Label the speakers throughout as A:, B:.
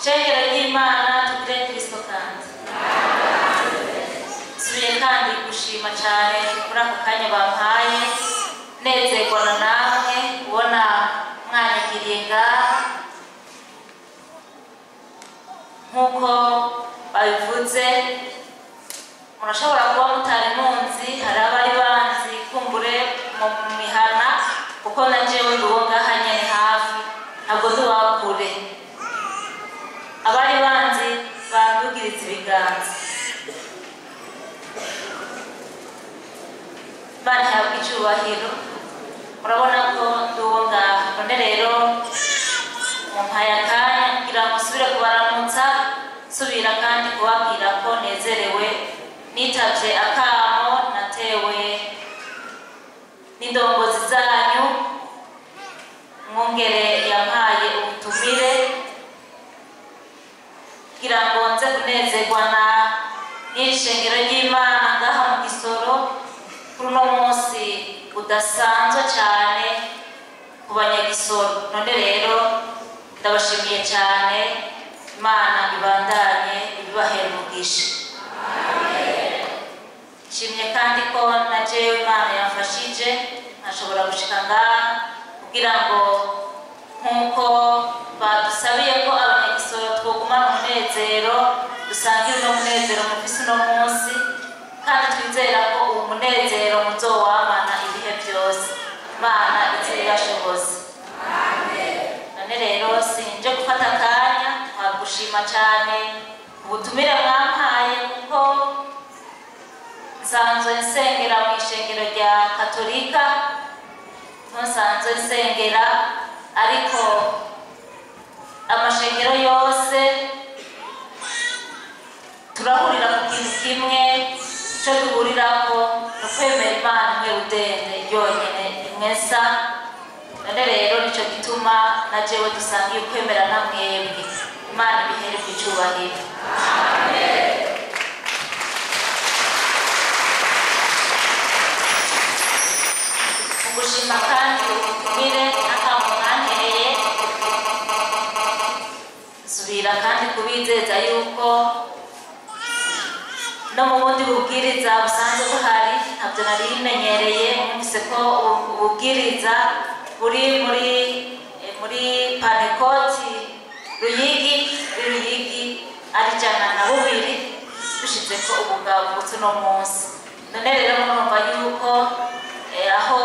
A: Shengero ry'Imana, tugire Kristo. Kandi nsubiye kandi gushima cyane kuri ako kanya bampaye, nezerwana namwe kubona mwanyakiriye ngaha. Nk'uko babivuze, murashobora kuba mutari munzi, hari abari banzi kumbure mu mihana, kuko na jewe ndi uwo ngaha nyene hafi, ntabwo ndi uwa kure. Abari banzi bandugiriza ibiganza. Imana ihabwa icyubahiro. Murabona ko ndi uwo ngaha. None rero mumpaye akanya kugira ngo nsubire kubaramutsa, nsubira kandi kubabwira ko nezerewe nitavye akamo natewe n'indongozi zanyu. Mwongere yampaye ubutumire kugira ngo nze kunezerwa na n'iri shengero ry'Imana ngaha mu Gisoro kuri uno munsi udasanzwe cyane ku Banyagisoro. None rero ndabashimiye cyane, Imana ibandanye ibibahera umugisha. Nshimye kandi ko na jewe Imana yamfashije nkashobora gushika ngaha, kugira ngo nk'uko badusabiye ko Abanyagisoro twogumana umunezero, dusangire uno munezero mufise uno munsi, kandi twizera ko uwo munezero muzowamana ibihe byose, Imana izibibashoboze. None rero sinje gufata akanya, twagushima cyane ubutumire mwampaye, kuko nsanzwe nsengera mu ishengero rya Katolika, nsanzwe nsengera, ariko amashengero yose turahurira ku kintu kimwe. Icyo duhurirako ni ukwemera Imana imwe rudende yonyine imwe nsa. None rero nicyo gituma na jewe dusangiye ukwemera na mwebwe. Imana ibihere ku icyubahiro. Mu gushima kandi ubutumire n'akamo mwanteye, nsubira kandi kubizeza yuko no mu bundi bubwiriza busanzwe buhari, ntabyo nari bimenyereye, mwumvise ko ububwiriza buri muri Pantekoti Ruyigi, muri Ruyigi ari 102, dushize ko ubugabo butse uno munsi. None rero murumva yuko aho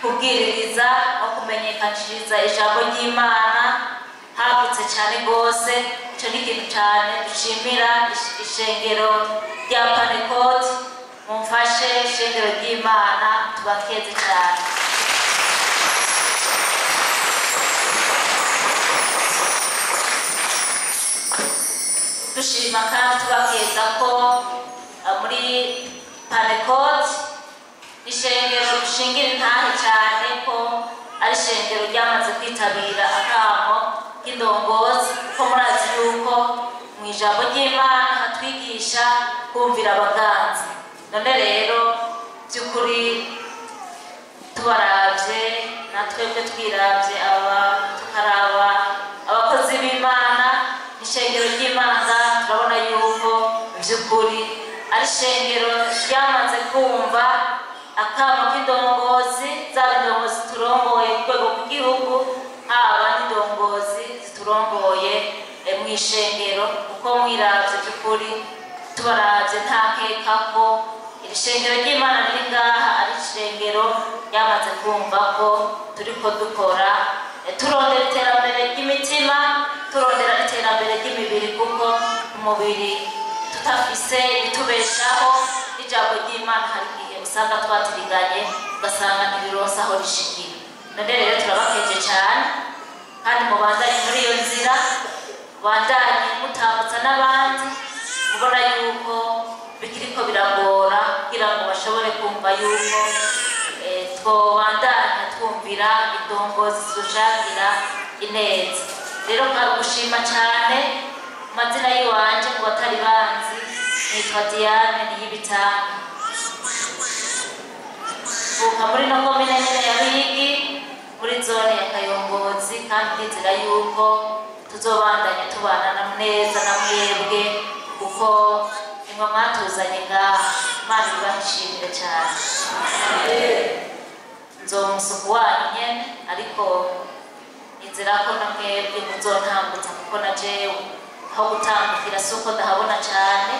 A: kubwiririza no kumenyekanishiriza ijambo ry'Imana hagutse cyane rwose. Icyo ni ikintu cyane dushimira ishengero rya Pantekoti. Mumfashe, ishengero ry'Imana, tubakeze cyane. Dushima kandi tubakeza ko muri Pantekoti, ishengero dushingira intahe cyane ko ari ishengero ryamaze kwitabira akamo k'indongozi, kuko murazi yuko mu ijambo ry'Imana hatwigisha kumvira abaganzi. None rero by'ukuri tubaravye na twebwe twiravye, aba tukaraba abakozi b'Imana, ishengero ry'Imana, turabona yuko by'ukuri ari ishengero ryamaze kumva akamo k'indongozi, zaba indongozi ziturongoye ku rwego rw'igihugu, haba n'indongozi ziturongoye mu ishengero, kuko mwiravye by'ukuri tubaravye nta nkeka ko iri shengero ry'Imana riri ngaha ari ishengero ryamaze kumva ko turiko dukora, turondera iterambere ry'imitima, turondera iterambere ry'imibiri, kuko umubiri tutafise ibitubeshaho n'ijambo ry'Imana hari igihe usanga twatiriganye, ugasanga ntirironse aho rishikiye. None rero turabakeje cyane, kandi mubandanye muri iyo nzira, mubandanye mutambutsa n'abandi, mubona yuko bikiriko biragora kugira ngo bashobore kumva yuko twobandanya twumvira indongozi zidushakira ineza. Rero nkagushima cyane. Mu mazina y'iwanje, ku batari banzi, nitwa Diane Niyibitanga, mvuka muri no komine nyene ya Ruyigi, muri zone ya Kayongozi, kandi ndizera yuko Tuzobandanya tubana na neza na mwebwe, kuko nimwe mwatuzanye ngaha. Imana ibahishimire cyane. Nzoba umusuku wanyu nyene, ariko inzira ko na mwebwe muzontambutsa, kuko na jewe aho gutambukira si uko ndahabona cyane.